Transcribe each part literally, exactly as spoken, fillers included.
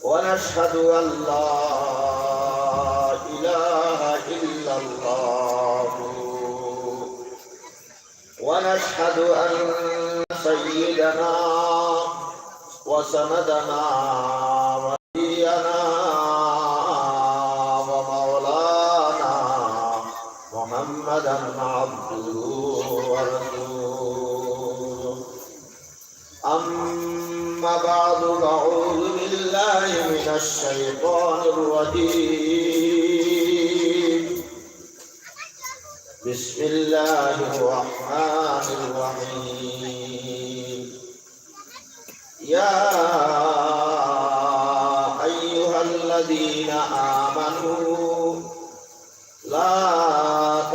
ونشهد أن لا إله إلا الله، ونشهد أن سيدنا وسندنا ونبينا ومولانا محمدا عبده ورسوله. أما بعد، فأعوذ بالله من الشيطان الرجيم. بسم الله الرحمن الرحيم. يا أيها الذين آمنوا لا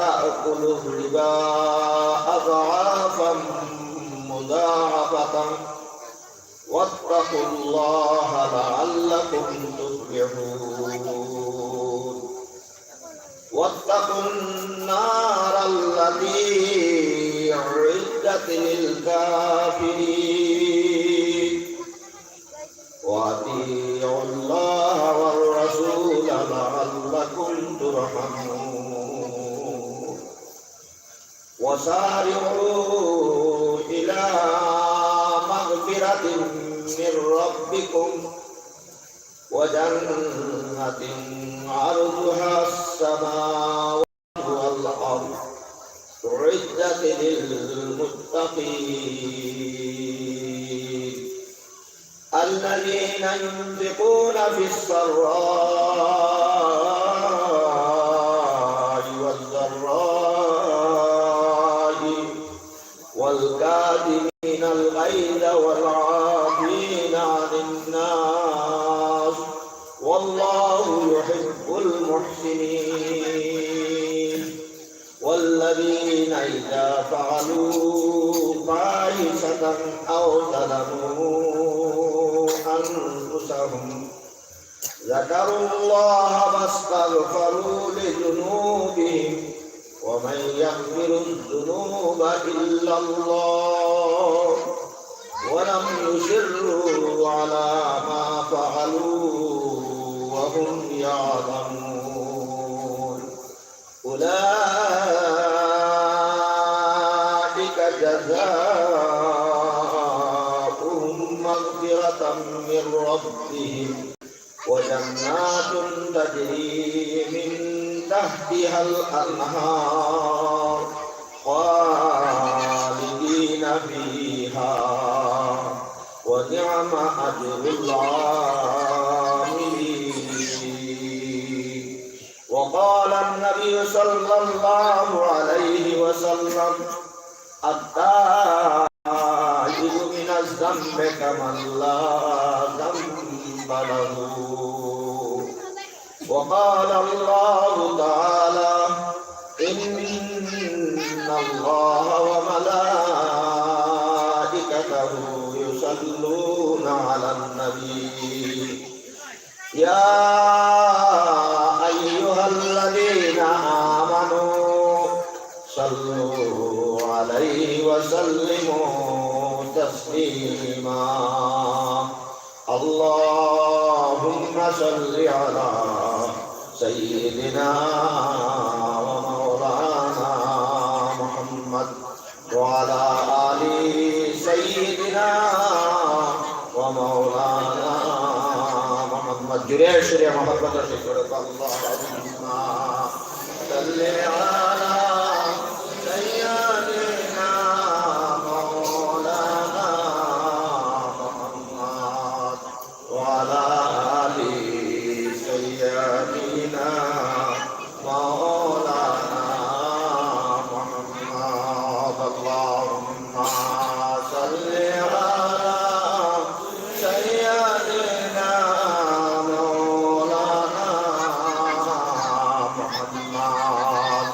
تأكلوا الربا أضعافا مضاعفة واتقوا الله لعلكم تفلحون. واتقوا النار التي أعدت للكافرين. وأطيعوا الله والرسول لعلكم ترحمون. وسارعوا إلى مغفرة من ربكم وجنة عرضها السماوات والأرض أعدت للمتقين الذين ينفقون في السراء والضراء والكاظمين الغيظ والعافين عن الناس والله يحب المحسنين. والذين إذا فعلوا فاحشة أو ظلموا أنفسهم ذكروا الله فاستغفروا لذنوبهم ومن يغفر الذنوب إلا الله ولم يصروا على ما فعلوا وهم يعلمون. أولئك جزاؤهم مغفرة من ربهم وجنات تجري من تحتها الأنهار خالدين فيها ونعم أجر العاملين. وقال النبي صلى الله عليه وسلم: التائب من الذنب كمن لا ذنب له. وقال الله تعالى: إن الله وملائكته يصلون على النبي يا أيها الذين آمنوا صلوا عليه وسلموا تسليما. اللهم صل على سيدنا ومولانا محمد وعلى آل سيدنا ومولانا محمد. جوڑے شوڑے محبت سے پڑھو، اللهم صل على سيدنا مولانا محمد وعلى آل سيدنا مولانا محمد. اللهم صل على سيدنا مولانا محمد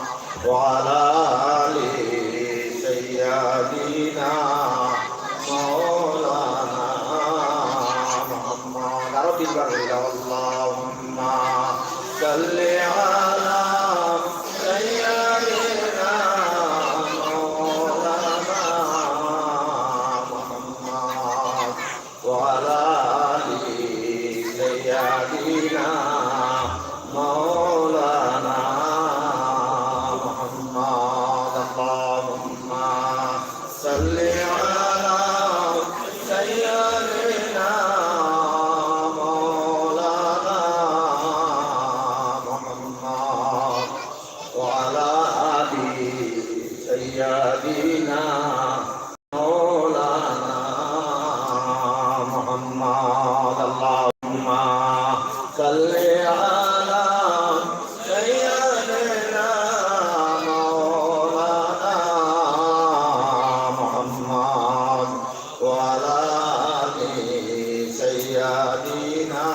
وعلى آل سيدنا مولانا محمد. আরো তিনবার বলি দাও, اللهم صل على سيدنا مولانا محمد وعلى آل سيدنا اللهم صل على سيدنا مولانا محمد وعلى آل سيدنا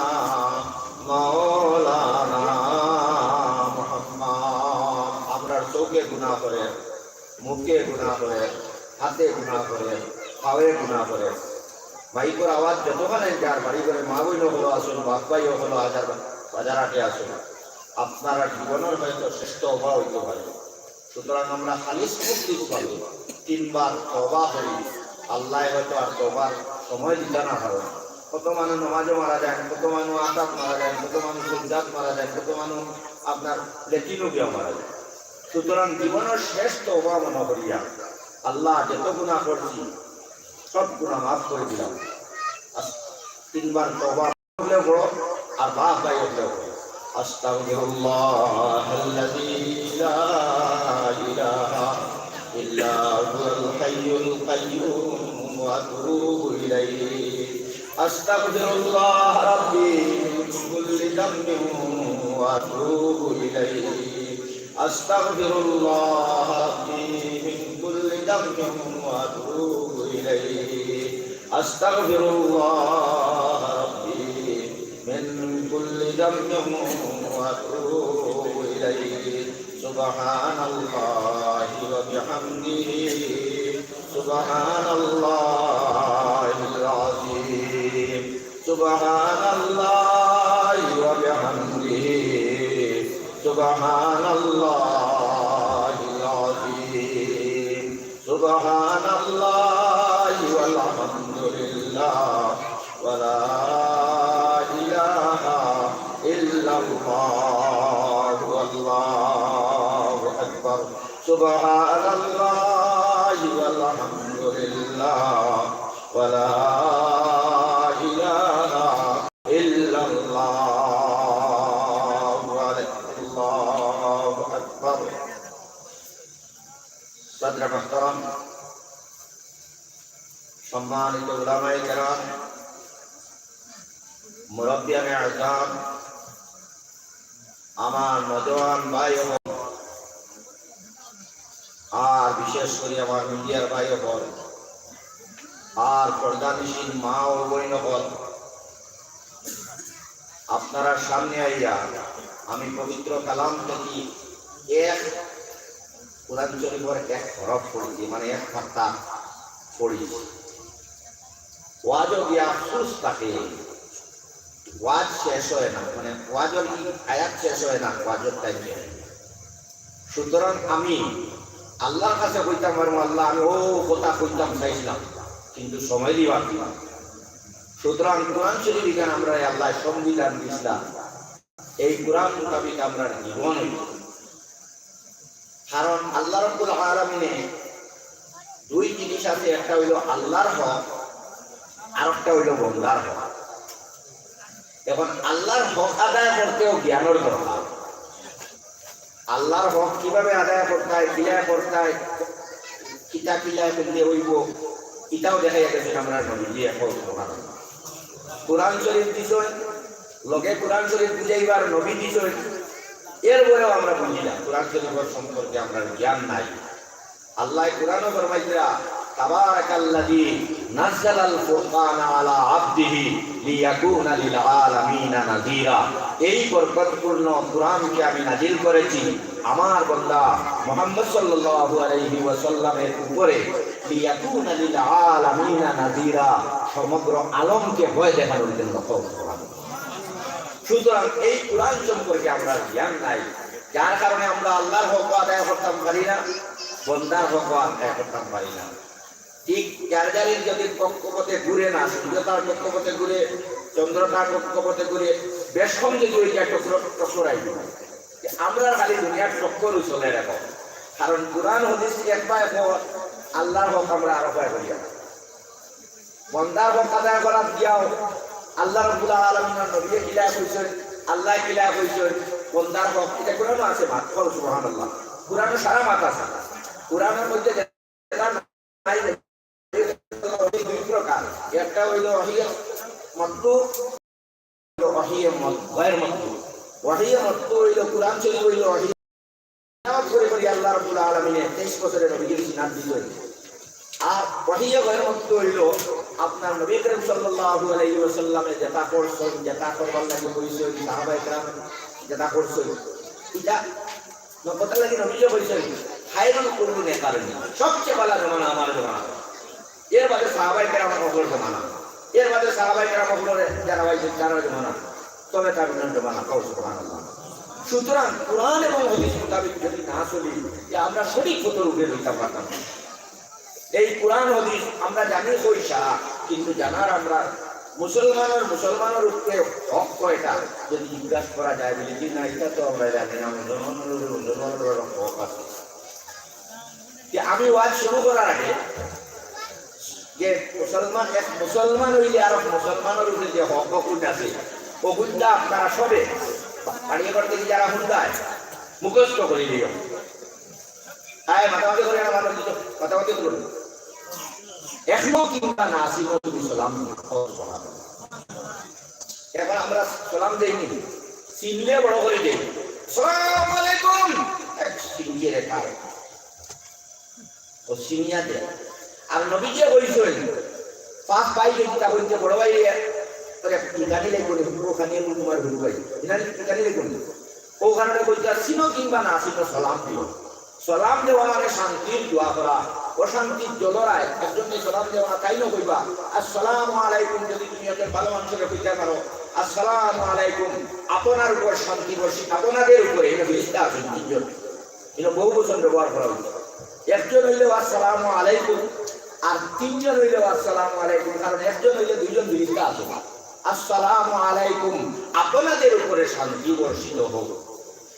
مولانا محمد। আমরার চোখে গুনাহ করে, মুখে গুনাহ করে, হাতে গুনাহ করে, পাওয়ে গুনাহ করে। মাইকর আওয়াজ যতখানে যার বাড়ি ঘরে মা বইন অকল আছইন, বাপ ভাই অকল হাজার বাজার হাটে আছইন, আপনারার জীবনর হয়তো শেষ তওবা অইতো পারে। সুতরাং আমরা খালিস মুখলিস ভাবে তিনবার তওবা করি, আল্লায় হয়তো আর তওবার সময় দিতা না পারইন। কত মানুষ নমাজো মারা যাইন, কত মানুষ আটাত মারা যাইন, কত মানুষ সজ্জাত মারা যাইন, কত মানুষ আপনার লেট্রিনো গিয়া মারা যাইন। সুতরাং জীবনর শেষ তওবা মনো করিয়া, আল্লাহ, যত গুনাহ করছি, সব গুনাহ মাফ করি দিলাও। আস-, তিনবার তওবা অকলেও পড়ো, আর বাপ ভাই অকলেও পড়ো। أستغفر الله الذي لا إله إلا هو الحي القيوم وأتوب إليه. أستغفر الله ربي من كل ذنب وأتوب إليه. أستغفر الله ربي من كل ذنب وأتوب إليه. أستغفر الله ربي من كل ذنب وأتوب إليه. سبحان الله وبحمده. سبحان الله العظيم. سبحان الله وبحمده. سبحان الله العظيم. سبحان الله والحمد لله ولا إله إلا الله والله أكبر. سبحان الله والحمد لله ولا إله إلا الله. الله أكبر. সদর মুহতারাম, সম্মানিত উলামায়ে কেরাম, মুরব্বিয়ানে আযম, আমার নওজোয়ান ভাই অকল, আর বিশেষ করি আমার মিডিয়ার ভাই অকল, আর পর্দানিশীন মা ও বইন অকল, আপনারার সামনে আইয়া আমি পবিত্র কালাম থাকি এক কোরআন শরীফর এক হরফ পড়ছি, মানে এক পাতা পড়ছি। ওয়াজও গিয়া আফসোস থাকে, ওয়াজ শেষ হয় না, মানে ওয়াজর কি আয়াত শেষ হয় না, ওয়াজর টাইম শেষ হয় না। সুতরাং আমি আল্লাহর কাছে কইতাম পারমু, "আল্লাহ, আমি ও কথা কইতাম চাইছিলাম, কিন্তু সময় দিবার না।" সুতরাং কোরআন শরীফ এখানে আমরা আল্লাহ সংবিধান দিছিলাম, এই কোরআন মোতাবিক আমরা জীবন হইব। কারণ আল্লাহ রাব্বুল আলামিনে দুই জিনিস আছে, একটা হইল আল্লাহর হক, আর একটা হইল বন্দার হক। এখন আল্লাহর হক আদায় করতেও জ্ঞানের দরকার। আল্লাহর হক কিভাবে আদায় করতে হয়, কিলা করতে হয়, কিতা কিলা করলে হইব, এটাও দেখা যাচ্ছে আমরা নবীজি এখন কোরআন শরীফ দিছইন, লগে কোরআন শরীফ বুঝাইবার নবী দিছইন, এরপরেও আমরা বুঝি না, কোরআন শরীফের সম্পর্কে আমরা জ্ঞান নাই। আল্লাহ কোরআনও ফরমাইতরা, "তাবারাকাল্লাযী নাযালাল ফুরকানা আলা আবদিহি লিয়াকুনা লিল আলামিনা নাযীরা।" এই বরকতপূর্ণ কোরআনকে আমি নাজিল করেছি আমার বান্দা মুহাম্মদ সাল্লাল্লাহু আলাইহি ওয়াসাল্লামের উপরে, লিয়াকুনা লিল আলামিনা নাযীরা, সমগ্র আলমকে ভয় দেখানোর জন্য। সুতরাং এই কোরআন সম্পর্কে আমরা জ্ঞান নাই, যার কারণে আমরা আল্লাহর হক আদায় করতাম পারি না, বন্দার হক আদায় করতাম পারি না। ঠিক যার যার যদি কক্ষপথে ঘুরে না, সূর্য তার কক্ষপথে ঘুরে, চন্দ্র তার কক্ষপথে ঘুরে, বেশ কম যদি ওই যে চক্র, চক্কর আইব। যে আমরা খালি দুনিয়ার চক্কর চলে রাখো, কারণ কোরআন হাদিস একবার এখন আল্লাহর হক আমরা আরো কয় করিয়া বন্দার হক আদায় করাত গিয়াও আল্লাহ রাব্বুল আলামিনের নবী কিলা কইছইন, আল্লাহ কিলা কইছইন, বন্দার হক, এটা কোরআনও আছে, মাত করো সুবহানাল্লাহ। কোরআনও সারা মাত আছে। কোরআনের মধ্যে যেটা নাই, দুই প্রকার, একটা হইল ওহী, মতলু অইল ওহী মত-, গয়র মতলু। ওহী মতলু অইল কোরআন শরীফ অইল ওহী। তেলাওয়াত করি করি আল্লাহ রাব্বুল আলামিনে তেইশ বছরে নবীজির সিনাত দিছইন। আর ওহী গয়র মতলু অইল আপনার নবী করিম সাল্লাল্লাহু আলাইহি ওয়াসাল্লামে যেটা করছইন, যেটা করবার লাগি কইছইন, সাহাবায়ে কেরাম যেটা করছইন, ইটা নবতার লাগি নবীজি কইছইন, "খায়রুল কুরুনি কারনি", সবচেয়ে ভালা জমানা আমার জমানা। এর বাদে সাহাবায়ে কেরাম অকলর জমানা, এর বাদে সাহাবায়ে কেরাম অকলর যারা ভাই যারা জমানা, তবে তার জমানা। কও সুবহানাল্লাহ। সুতরাং কোরআন এবং হাদিস মোতাবেক যদি না চলি, যে আমরা সঠিক পথর উপরে রইতাম পারতাম না। এই কোরআন হাদিস আমরা জানি কইসা, কিন্তু জানার আমরা মুসলমানর, মুসলমানর উপরে হক কয়টা যদি জিজ্ঞাসা করা যায়, বলি কি না, এটা তো আমরা জানি না, মুসলমানর উপরে মুসলমানর হক আছে। যে আমি ওয়াজ শুরু করার আগে যে মুসলমান, এক মুসলমান অইলে আর এক মুসলমানর উপরে যে হক হকুক আছে, হকুকটা আপনারা সবে বাড়ি ঘর থেকে যারা হুন্দায় মুখস্থ করি দিও। আয় মাতামাতি করে না, মাতামাতি, মাতামাতি করুন। এখনো কিংবা না চিনো তুমি সালাম দিও। এখন আমরা সালাম দেইনি, চিনলে বড় করে দেই। "সালাম আলাইকুম।" এক চিনিয়ে রেখা। ও চিনিয়া দে। আর নবীজি কইছইন, পাঁচ ভাই যদি তা কইতে বড় ভাই, তোর এক ঠিকানি লেখো নি, ওখানে তোমার গুরু ভাই। ঠিকানি, ঠিকানি লেখো নি। ওখানে কইতা চিনো কিংবা না চিনো, সালাম দিও। সালাম দেওয়া মানে শান্তির দোয়া করা। অশান্তির জলরায় একজনরে সালাম দেওয়া না, তাইন কইবা, "আসসালামু আলাইকুম।" যদি তুমি একজন ভালা মানুষরে কইতা পারো, "আসসালামু আলাইকুম", আপনার উপর শান্তি বর্ষিত, আপনাদের উপরে, এই ফিরিস্তা আছইন তিনজন। ইনো বহু বচন ব্যবহার করা অইছে। একজন অইলে আসসালামু আলাইকুম, আর তিনজন অইলে আসসালামু আলাইকুম, কারণ একজন অইলে দুইজন ফিরিস্তা আছে। আসসালামু আলাইকুম, আপনাদের উপরে শান্তি বর্ষিত হোক।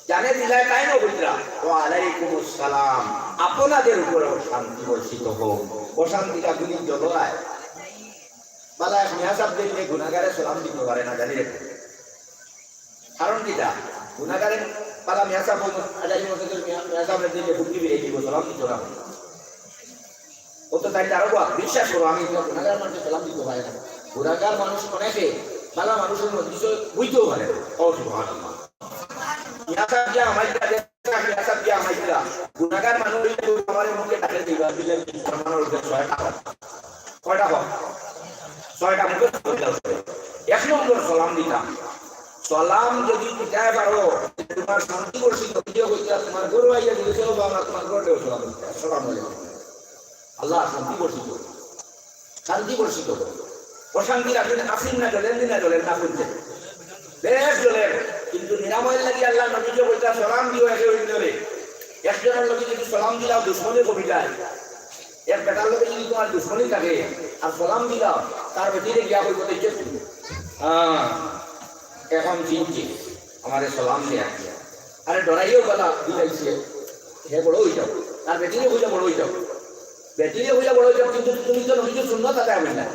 জানে দিলায় তাইন কইতরা, ওয়া আলাইকুমুস সালাম, আপনাদের উপরেও শান্তি বর্ষিত হোক। অশান্তিটা গুলি জলরায়। বালা এক মিয়া সাব দেখলে গুনাগারে সালাম দিতে পারে না, জানি রে। কারণ কিতা? গুনাগারে বালা মিয়া সাব, আজারি মসজিদর মিয়া, মিয়া সাব দেখলে বুদ্ধি বেরিয়ে দিব, সালাম দিতে পারে না। ও তো তাই তারও বাপ, বিশ্বাস করো, আমি তো গুনাগার মানুষকে সালাম দিতে পারি না। গুনাগার মানুষ অনেকে, বালা মানুষের মধ্যে কিছু বুঝতেও পারে না। ও সুবহানাল্লাহ। মিয়া সাব যে আমার কাছে, মিয়া সাব যে আমার কাছে, গুনাগার মানুষ অইলে তো আমার মুখে ডাকে দিবা, দিলে কি ফরমানোর উদ্দেশ্য হয়? কয়টা হক? ছয়টা মুখস্থ করিয়া আছে। এক নম্বর সালাম দিতাম। সালাম যদি দিতায় পারো, তোমার শান্তি বর্ষিত, ভিডিও করতে তোমার ঘরো আইয়া যদি কেউ বা আমরা তোমার ঘরেও সালাম দিতাম। আসসালামু আলাইকুম। আল্লাহ শান্তি বর্ষিত। শান্তি বর্ষিত। অশান্তি রাখেন, আসিন না জ্বলেন, দিন না জ্বলেন, না শুনতে। বেশ জ্বলেন। কিন্তু নিরাময়ের লাগি আল্লাহ নবীকে বলতে সালাম দিও একে অন্যরে। একজনের লগে যদি সালাম দিলাও দুশ্মনী কমি যায়, এক বেটার লগে যদি তোমার দুশ্মনী থাকে আর সালাম দিলাও, তার বেটিরে গিয়া কইব, "দেখছো তুমি? হ্যাঁ, এখন চিনছি, আমারে সালাম দেয়া।" আরে ডরাইও গলা দিলাইছে, হে বড় হয়ে যাও, তার বেটিরে কইয়া বড় হয়ে যাও, বেটিরে কইয়া বড় হয়ে যাও, কিন্তু তুমি তো নবীর সুন্নত আদায় হইল না।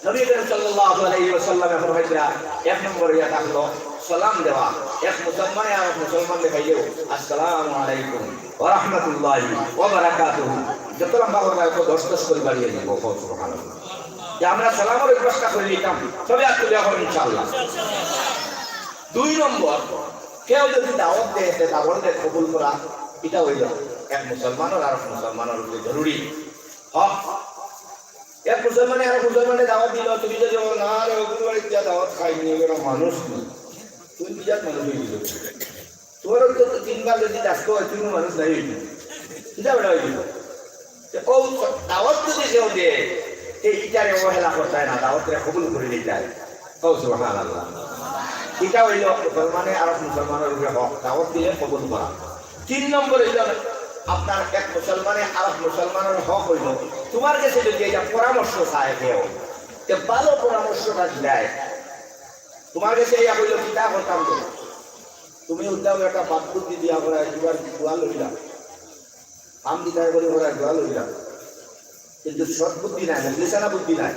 নবী করিম সাল্লাল্লাহু আলাইহি ওয়াসাল্লামে ফরমাইতরা, এক নম্বর ইয়া থাকলো সালাম দেওয়া। এক মুসলমানে আর এক মুসলমান দেখাইলেও, "আসসালামু আলাইকুম ওয়া রাহমাতুল্লাহি ওয়া বারাকাতুহু।" যত লম্বা করবা, এত দশ দশ করে বাড়িয়ে দিব। কও সুবহানাল্লাহ। যে আমরা সালামের অভ্যাসটা করে নিতাম, তবে আর তুলে এখন ইনশাআল্লাহ। দুই নম্বর, কেউ যদি দাওয়াত দেয়, সে দাওয়াত কবুল করা, এটা হইল এক মুসলমানের আর এক মুসলমানের উপরে জরুরি হক। এক মুসলমানে আর এক মুসলমানে দাওয়াত দিল, তুমি যদি বলো, "না রে, ওগুলো বাড়িতে দাওয়াত খাইনি, ওগুলো মানুষ নেই।" তুই কি জাত মানুষ হয়ে গেল? তোর তো তিনবার যদি ডাকতে হয়, তুই মানুষ নাই হইলি। কিতা বেটা হইলি? তো ও দাওয়াত যদি কেউ দেয়, এই ইটারে অবহেলা করতে হয় না, দাওয়াতরে কবুল করে নিতে হয়। ও সুবহানাল্লাহ। এটা হইল মুসলমানে আর মুসলমানের উপরে হক, দাওয়াত দিলে কবুল করা। তিন নম্বর হইল আপনার এক মুসলমানে আর মুসলমানের হক হইল, তোমার কাছে যদি এটা পরামর্শ চায় কেউ, যে ভালো পরামর্শটা দিলায়, তোমার কাছে ইয়া কইল, "কিতা করতাম তো?" তুমি উদ্ধার একটা বাদ বুদ্ধি দিয়া করে একবার দোয়া লইলা, আম দিতায় করে করে দোয়া লইলা, কিন্তু সৎ বুদ্ধি নাই, মুখলিসানা বুদ্ধি নাই।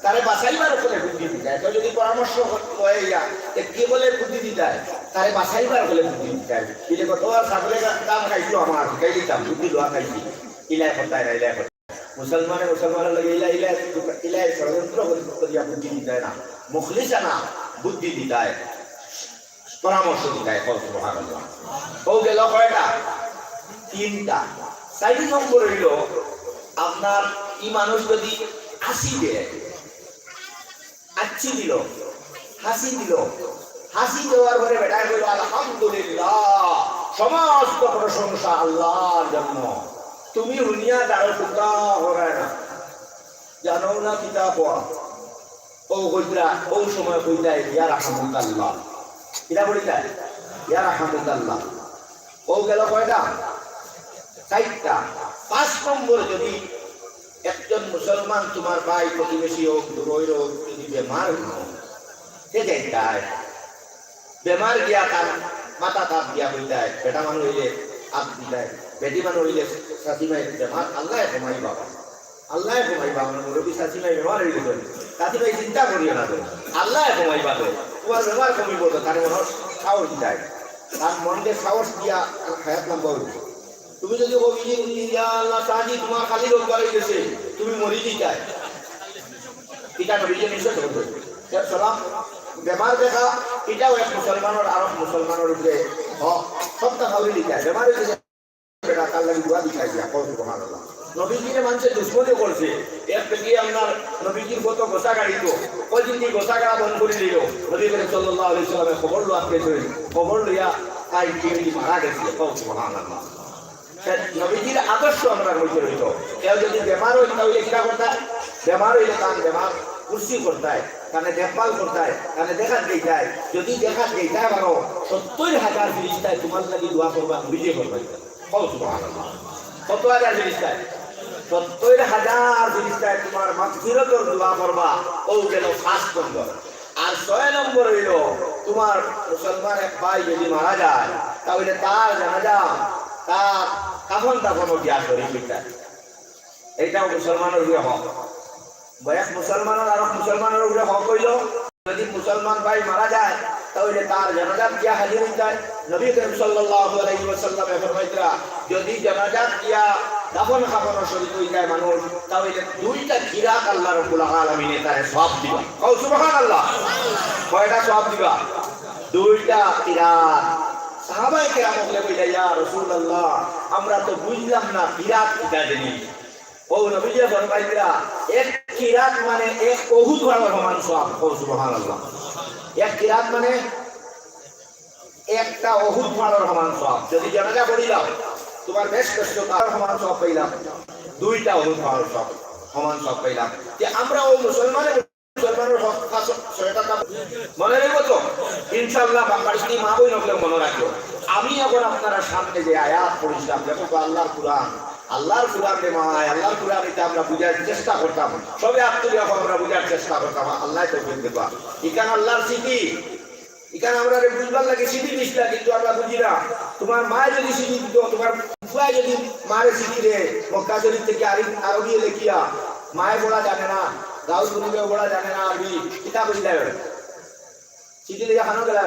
তারে বাঁচাইবার ফলে বুদ্ধি দিতায়। কেউ যদি পরামর্শ হয় ইয়া, এ কি বলে বুদ্ধি দিতায়? তারে বাঁচাইবার ফলে বুদ্ধি দিতায়। দিলে কত আর ছাগলে গা-, কাম খাইছো আমার, খাই দিতাম, বুদ্ধি লোয়া খাইছি। ইলাই করতায় না, ইলাই করতায়। মুসলমানে মুসলমানের লগে ইলাই, ইলাই, ইলাই ষড়যন্ত্র করি-, করিয়া বুদ্ধি দিতায় না। মুখলিসানা বুদ্ধি দিতায়, পরামর্শ দিতায়। কও সুবহানাল্লাহ। অউ গেল কয়টা? তিনটা। চাইর নম্বর অইলো, আপনার ই মানুষ যদি হাসি দেয়, আচ্ছি দিল, হাসি দিল, হাসি দেওয়ার পরে বেটায় কইল, "আলহামদুলিল্লাহ, সমস্ত প্রশংসা আল্লাহর জন্য।" তুমি হুনিয়া দাঁড়ো, টুকা হরায় না, জানো না কিতা কওয়া। অউ কইতরা, অউ সময় কইতায়, "ইয়ারহামুকাল্লাহ।" কিতা বলিতায়? "ইয়ারহামুকাল্লাহ।" অউ গেল কয়টা? চাইরটা। পাঁচ নম্বর, যদি একজন মুসলমান তুমার ভাই, প্রতিবেশী অউক, দূরইর অউক, যদি বেমার অয়, তে যাইতায়। বেমার গিয়া তার মাথাত আত দিয়া কইতায়, বেটা মানুষ অইলে আত দিতায়, বেটি মানুষ অইলে চাচিমাই বেমার, আল্লায় কমাইবা, আল্লায় কমাইবা, আমার মুরব্বি চাচিমাই বেমার অইগেছইন, চাচিমাই চিন্তা করিও না তো, আল্লায় কমাইবা তো, তুমার বেমার কমিবো তো, তার মনে সাহস দিতায়, তার মনকে সাহস দিয়া হায়াত লম্বা অইবো। তুমি যদি কও, "ইয়া আল্লাহ, চাচি, তুমার খালি রোগ বাড়ি গেছে, তুমি মরি দিতায়।" ইটা নবীজি নিষেধ করছইন। সালাম, বেমার দেখা, ইটাও এক মুসলমানর আরক মুসলমানর উপরে হক। সবটা খাওয়াই দিতায়। বেমার অইছে, বেটা, তার লাগি দোয়া দিতায় গিয়া, কও সুবহানাল্লাহ। নবীজিরে মানষে দুশমনি করছে। এক বেটি আপনার নবীজির কত গোসা গাড়িত, কয়দিন দি গোসা গাড়া বন্ধ করি দিল। নবী করিম সাল্লাল্লাহু আলাইহি ওয়াসাল্লামে খবর লওয়াত গেছইন, খবর লইয়া তাই কি মারা গেছে, কও সুবহানাল্লাহ। সে নবীজির আদর্শ আমরার মধ্যে রইতো। কেউ যদি বেমার অইন, তাইলে কিতা করতায়? বেমার অইলে তান বেমার কুর্সি করতায়, তানে দেখভাল করতায়, তানে দেখাত যাইতায়। যদি দেখাত যাইতায় পারো, সত্তইর হাজার ফিরিস্তায় তুমার লাগি দোয়া করবা, নবীজি করবা। কও সুবহানাল্লাহ। কত হাজার ফিরিস্তায়? সত্তইর হাজার ফিরিস্তায় তুমার মাগফিরতর দোয়া করবা। অউ গেল পাঁচ নম্বর। আর ছয় নম্বর অইলো, তুমার মুসলমান এক ভাই যদি মারা যায়, তাইলে তার জানাজা, তার কাফন দাফনও গিয়া শরিক অইতায়। ইটাও মুসলমানর উপরে হক। বা এক মুসলমানর আরক মুসলমানর উপরে হক অইলো, যদি মুসলমান ভাই মারা যায়, তাইলে তার জানাজাত গিয়া হাজির অইতায়। নবী করিম সাল্লাল্লাহু আলাইহি ওয়াসাল্লামে ফরমাইতরা, যদি জানাজাত গিয়া দাফন কাফনর শরিক অইতায় মানুষ, তাইলে দুইটা কিরাত আল্লাহ রাব্বুল আলামিনে তারে সওয়াব দিবা। কও সুবহানাল্লাহ। কয়টা সওয়াব দিবা? দুইটা কিরাত। সাহাবায়ে কেরাম অকলে কইলা, "ইয়া রাসূলুল্লাহ, আমরা তো বুঝলাম না কিরাত কিতা জিনিস।" অউ নবীজি ফরমাইতরা, এক কিরাত মানে এক উহুদ পাহাড়র সমান সওয়াব। কও সুবহানাল্লাহ। এক কিরাত মানে একটা উহুদ পাহাড়র সমান সওয়াব। যদি জানাজা পড়িলাম, তুমার বেশ কষ্ট তার সমান সওয়াব পাইলাম, দুইটা উহুদ পাহাড়র সওয়াব, সমান সওয়াব পাইলাম। যে আমরা অউ মুসলমানে মুসলমানর হক খাস ছয়টা কাম মনে রাখবো তো? ইনশাআল্লাহ, বাংলাদেশি মা বইন অকলে মনে রাখবো। আমি এখন আপনারার সামনে যে আয়াত পড়ছিলাম, দেখো তো আল্লাহর কুরআন, আল্লাহর কুরআন রে মায়, আল্লাহর কুরআন ইটা আমরা বুঝার চেষ্টা করতাম। সবে আত তুলি এখন আমরা বুঝার চেষ্টা করতাম, আল্লায় তৌফিক দিবা। ইখান আল্লাহর স্মৃতি, ইখান আমরারে বুঝবার লাগি স্মৃতি দিছলা, কিন্তু আমরা বুঝি না। তুমার মায় যদি স্মৃতি দিত, তুমার ফুয়ায় যদি মারে স্মৃতি দেয়, মক্কা শরিফ থাকি আরবি, আরবিয়ে লেখিয়া, মায়ে পড়া জানে না, গাউর গরিবেও পড়া জানে না আরবি, কিতা বুঝিলা? স্মৃতি লইয়া খানো গেলা।